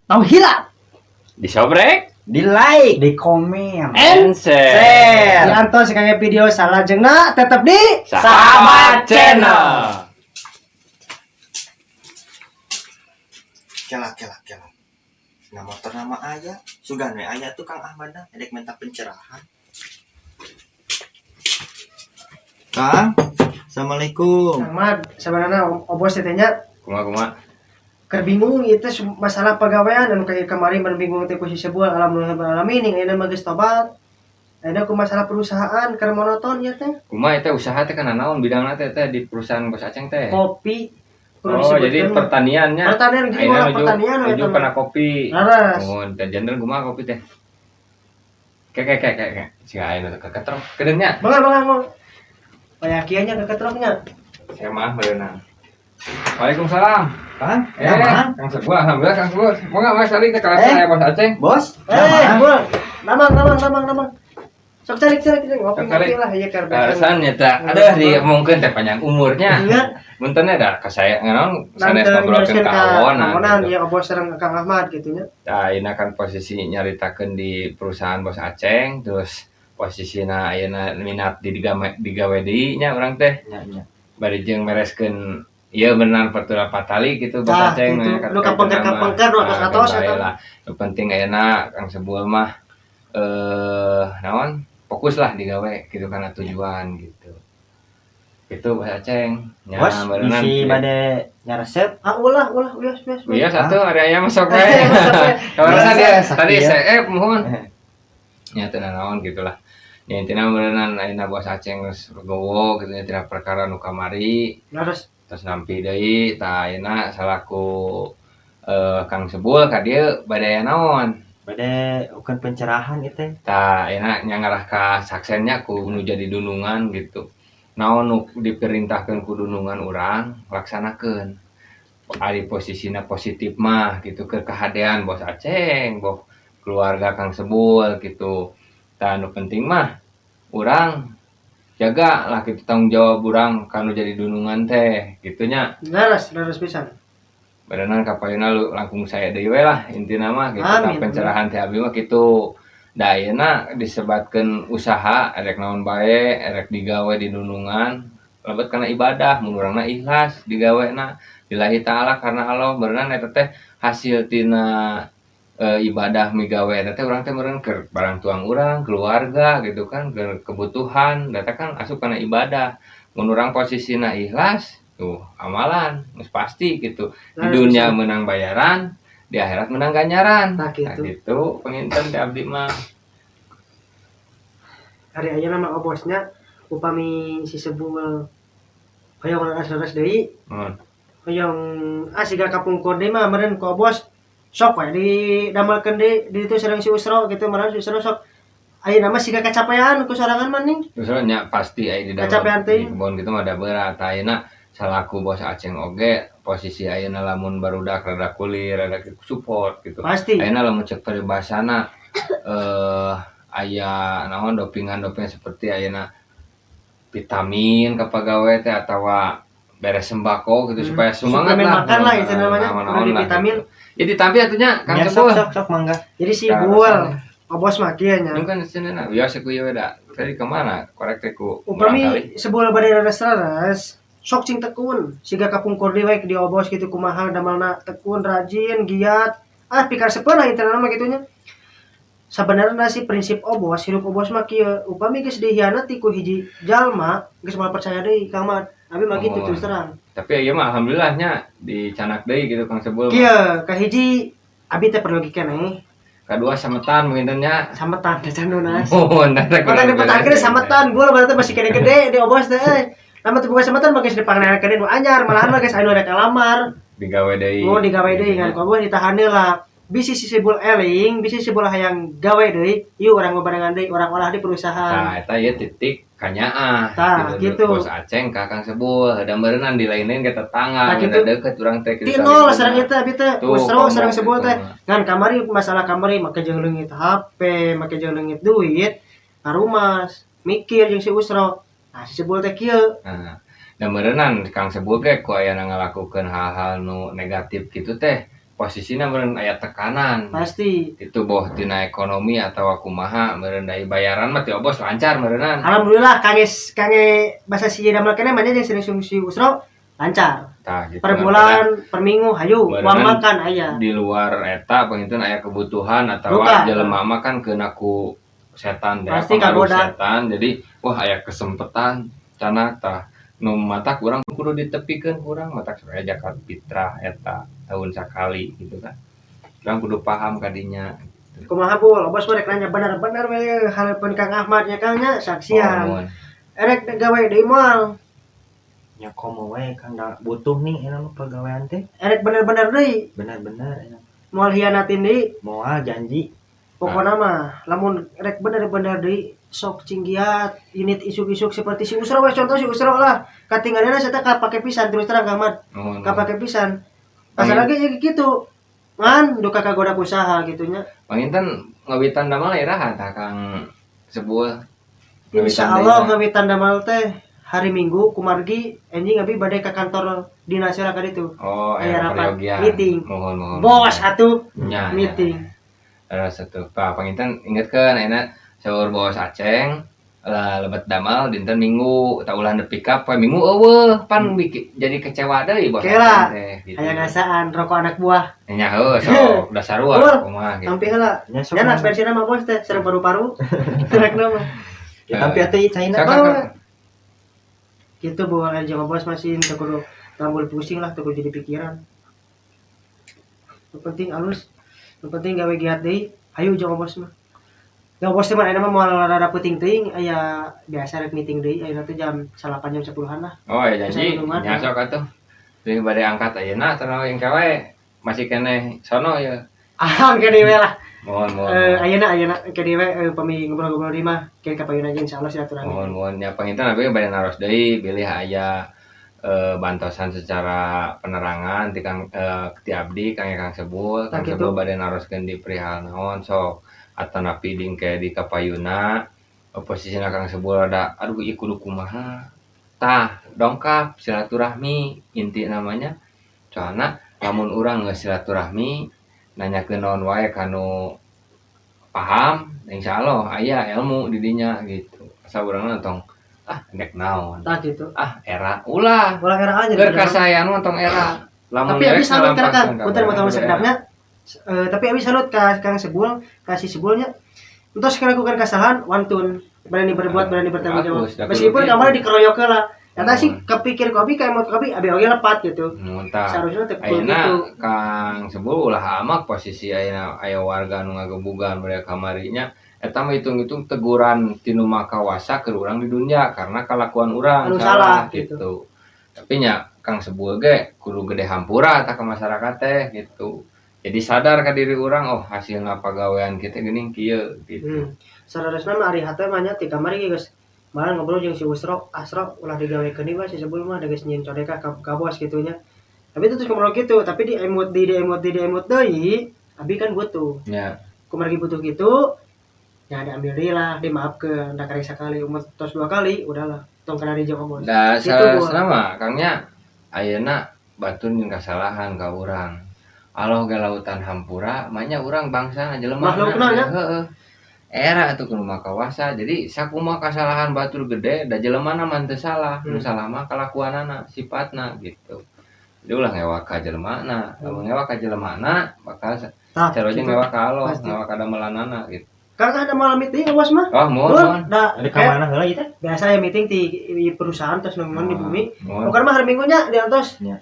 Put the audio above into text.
Tong hilap. Disobrek, Di like, Di komen. and share. Diantos kangge video salajengna tetep di Sahabat Channel. Kela kela kela. Nah, motor nama ayah, sugan we aya tuh Kang Ahmad dah, edek minta pencerahan. Kang, assalamualaikum. Ahmad, sebenarnya obos teh nya. Kumaha kumaha? Keur bingung ieu teh masalah pagawean anu kayak kemarin mun bingung teh ku si sebuah, alhamdulillah alamin ayeuna mah geus tobat. Ayeuna ku masalah perusahaan keur monoton ieu teh. Kumaha eta usaha teh kana naon bidangna teh teh di perusahaan Bos Aceng teh? Kopi. Kudu Oh, jadi disebutkeun mah. Pertaniannya. Pertanian gitu, Ayeuna malah nuju pertanian nuju eta mah. kana kopi. Leres. Oh, dan janten kumaha kopi teh? Ke ke ke ke ke. Si ayeuna teh keketrok kedeunnya. Bangga bangga bangga. Kayak kieu nya keketroknya. Saya mah berenang. Waalaikumsalam. Kang, Eh, damang. Kang Sebuah, alhamdulillah Kang Sebuah. Mau nggak Mas Ali ke kelas Eh. saya Bos Aceng? Bos, Eh, damang. bul. Namang namang namang namang. Sok calik calik calik ngopi Sok calik. ngopi lah ieu keur Alasan nyata, ada di mungkin teh panjang umurnya. Nya. Muntennya dah ke saya nganon sanes Nanti ngobrolkeun ka awonan. kawonan Gitu. ya obos sareng Kang Ahmad gitu nya. Nah, ayeuna kan posisi nyaritakeun di perusahaan Bos Aceng, terus posisina ayeuna minat di digawe digawe deui nya urang teh. Nya nya. Bari jeung mereskeun ieu beunang pertura patali gitu Bos Tah, Aceng. gitu. Nah, Nu kapengker-kapengker, nu atos-atos eta. eta. Lah. Nu penting ayeuna Kang Sebul mah naon fokus lah digawe gitu karena tujuan gitu. Itu Bos Aceng. Nya, Bos, berenang. bisi bade nyaresep. Ah, ulah ulah wios wios. Wios. Iya satu hari ayam masuk we. Eh, masuk we. Kalau Biasa, dia sakit tadi ya. saya mohon. Ya tenang naon gitulah. Ya intinya berenang ayeuna Bos Aceng geus legowo gitu nya tina perkara nu kamari Leres. Terus nampi deui tah ayeuna salaku Kang Sebul ka dieu bade aya naon. Bade bukan pencerahan itu. Tah ayeuna nya ngarah ka saksennya ku nu jadi dunungan gitu. Naon nu diperintahkeun ku dunungan urang laksanakeun. Ari posisina positif mah gitu ke kehadean Bos Aceng, boh keluarga Kang Sebul gitu. Tah nu penting mah urang jaga lah gitu tanggung jawab urang kanu jadi dunungan teh gitunya. Leres, leres pisan. Berenang kapayuna lu langkung saya deui we lah intina mah gitu. Tah Amin. Pencerahan teh abi mah kitu. Da ayeuna disebatkeun usaha erek naon bae, erek digawe di dunungan lebet kana ibadah mun urangna ikhlas digawena lillahi ta'ala karena Allah berenang eta teh hasil tina ibadah migawe eta teh urang teh meureun keur barang tuang urang keluarga gitu kan keur kebutuhan eta kan asup kana ibadah mun urang posisina ikhlas tuh amalan geus pasti gitu di Leres dunia pisan. Menang bayaran di akhirat menang ganjaran. Nah, gitu. Nah, gitu penginten teh abdi mah. Hari ayeuna mah obosnya upami si Sebul hoyong leres-leres deui, hoyong ah siga kapungkur deui mah meureun ku obos sok we didamelkeun deui di ditu sareng si Usro gitu meureun si Usro sok ayeuna mah siga kacapean ku sorangan mah ning. Terus nya pasti aya di dalam Kacapean di teuing. Kebon gitu mah ada berat ayeuna salaku Bos Aceng oge posisi ayeuna lamun barudak rada kulir rada support gitu. Pasti. Ayeuna lamun cek peribahasana aya naon dopingan-dopingan seperti ayeuna vitamin ka pagawe teh atawa beres sembako gitu supaya semangat Suplemen lah. makan lah itu namanya, Naon-naon udah di lah, vitamin. gitu. Ya ditampi atuh nya Kang Ya, sok Sebul. sok sok mangga. Jadi si Nah, Bul rasanya. obos mah kieu nya. Ini kan sini biasa ku ieu we da. Tadi kemana? Korek teh ku Upami murangkali. Sebul bade leres-leres sok cing tekun siga kapungkur deui we di obos gitu kumaha damelna tekun rajin giat ah pikaresepeun lah intina mah kitu nya. Sabenerna sih prinsip obos hidup obos mah kieu upami geus dihianati ku hiji jalma geus moal percaya deui Kang Mat, abi mah gitu Oh. terus terang. Tapi ieu mah alhamdulillahnya dicanak deui gitu Kang Sebul mah. Kieu kahiji abi teh perlu keneh. Kadua sametan mungkin nya. Sametan teh can lunas. Oh, nanti Mata dipertahankeun sametan gua berarti masih kene gede di obos teh euy. Lama teu buka sametan mah geus dipanganeankeun nu anyar malahan mah geus anu rek lamar. Digawe deui. Mau digawe deui ngan ku obos ditahan heula. Bisi si Sebul eling, bisi si Sebul hayang gawe deui, ieu urang barengan deui, urang olah di perusahaan. Nah, eta ieu titik kanyaah. Tah, gitu. Bos Aceng ka Kang Sebul, da meureunnan dilainin ke tetangga, Nah, gitu. da deukeut urang teh Ti nol sareng eta abi teh, Tuh, usro komo sareng Sebul gitu. teh. Ngan kamari masalah kamari make jeung leungit HP, make jeung leungit duit, karumas, mikir jeung si Usro. Nah, si Sebul teh kieu. Nah, da meureunnan Kang Sebul ge ku ayana ngalakukeun hal-hal nu negatif gitu teh. Posisina meureun aya tekanan. Pasti. Itu boh tina ekonomi atau kumaha meureun, dari bayaran mah ti Obos lancar meureunan. Alhamdulillah kangge kangge bahasa si damel keneh mah jeung sering si Usro lancar. Tah gitu. Per bulan, per minggu hayu, uang makan aya. Di luar eta panginten aya kebutuhan atau Bukan. Jelema mah kan kena ku setan teh, Pasti pengaruh kagoda. Setan, jadi wah, aya kesempatan cenah. Tah, nu matak urang kudu ditepikeun, kurang matak supaya zakat fitrah eta tahun sakali gitu kan, urang kudu paham kadinya. Kumaha, Bul? Bos mah rek nanya bener-bener we hareupeun Kang Ahmad nya, Kang, nya saksian. Mohon. Erek gawe deui moal? Nya komo we, Kang, da butuh nih enak mah pagawean teh. Erek bener-bener deui? Bener-bener enak. Moal hianatin deui? Moal, janji. Pokokna mah lamun rek bener-bener deui, sok cing giat indit isuk-isuk seperti si Usro we, contoh si Usro lah. Katinggalna saya teh kapake pisan, terus terang, Kang Ahmad. Mohon. Kapake pisan. Asal lagi ya gitu. Ngan duka kagoda usaha gitunya. Panginten ngawitan damel iraha tah, Kang Sebul? Insya Allah ngawitan damel teh hari Minggu, kumargi enjing abi bade ke kantor dinas lah ka ditu. Oh, Aya aya rapat, peryogian. Meeting. Mohon, mohon. Bos atuh Nya, nya. Meeting. Terus satu, Pak, panginten ingetkeun ayeuna saur Bos Aceng lah, lebet damal dinten Minggu, tak ulah nepi ka poe Minggu euweuh pan bikin jadi kecewa deui Bos Kela. Aceng teh gitu. Aya ngasaan rokok anak buah. Nya heuh, sok udah sarua Bul, kumaha gitu. Tampi heula. Nya sok. Nya nak versi nama bos teh sareng paru-paru. Rek nama. Ya, tampi atuh ieu caina. Sok, sok, sok. Gitu bawa aja bos masih teu kudu tambul pusing lah, teu kudu jadi pikiran. Yang penting alus, yang penting gawe giat deui, hayu jeung bos mah. Yang bos teh mah ayeuna mah moal rada peuting teuing, aya biasa rek meeting deui ayeuna teh jam 8, jam 10-an lah. Oh ya, janji Bisa nulungan, nya ya. Sok atuh. Jadi bade angkat ayeuna atau yang kewe masih keneh sono ya? Ah, engke deui we lah. Mohon, mohon. Eh, ayeuna ayeuna engke deui we, pami ngobrol-ngobrol di mah ke kapayun aja insyaallah silaturahmi. Mohon, mohon ya. Panginten abi bade naros deui bilih aya bantosan secara penerangan ti Kang, ti abdi Kang, Kang Sebul. Tah Kang kitu. Sebul bade naroskeun di perihal naon sok, atanapi dingke di kapayuna posisina Kang Sebul ada aduh ieu kudu kumaha. Tah, dongkap silaturahmi inti namanya, soalna lamun urang geus silaturahmi nanyakeun naon wae kanu paham, insyaallah aya ilmu di dinya gitu. Asa urangna tong ah dek naon. Tah gitu. Ah, era ulah. Ulah era aja. Keur kasayan mah tong era. Lamun Tapi abi rek salut ka Kang, ngalampaskeun ka punten motong barang, sekedapnya. Tapi abi salut ka Kang Sebul, ka si Sebulnya. Entos melakukan kesalahan wantun berani berbuat, berani bertanggung jawab. Bagus, dah kudu Meskipun gitu. kamarnya dikeroyok lah. Eta sih kepikir kopi kayak mau kopi abi oge lepat gitu. Mun tah. Seharusnya teh kudu Ayeuna gitu. Kang Sebul ulah amak posisi ayeuna aya warga nu ngagebugan mereka kamarinya, eta mah hitung-hitung teguran ti nu Maha Kawasa keur urang di dunia karena kalakuan urang Anu salah, gitu. gitu. Tapi nya Kang Sebul ge kudu gede hampura tah ke masyarakat teh gitu. Jadi sadar ka diri urang, oh, hasilna pagawean kita geuning kieu gitu. Saleresna mah ari hate mah nya ti kamari ge geus malah ngobrol jeung si Usro, Asro ulah digawekeun deui si Sebul mah da geus nyieun codeka ka bos gitu nya. Tapi itu terus ngobrol gitu, tapi di emut di emut di emut deui, abi kan butuh. Ya. Kumargi butuh gitu, ya ada ambil deui lah, dimaafkeun, da karek sakali, umur tos dua kali, udahlah, tong kena di bos. Da Gitu, Bu. saleresna mah Kangnya ayeuna batur nyieun kasalahan ka urang. Allah ge lautan hampura, manya urang bangsa jelema. Makhlukna nya. Heeh. Era atuh kudu Maha Kawasa. Jadi sakumaha kasalahan batur gede da jelemana mah teu salah. Nu salah mah kalakuanana, sifatna gitu. Jadi ulah ngewa ka jelemana. Lamun ngewa ka jelemana bakal Tah, sarua jeung gitu. ngewa ka Allah, Pasti. ngewa ka damelanana gitu. Kang ada malam meeting awas mah. Oh, mohon, Bul, mohon. da, Ada ka mana heula ieu teh? Biasa ya meeting di perusahaan terus nongol di bumi. Mohon. Bukan mah hari Minggunya di atas. Nya.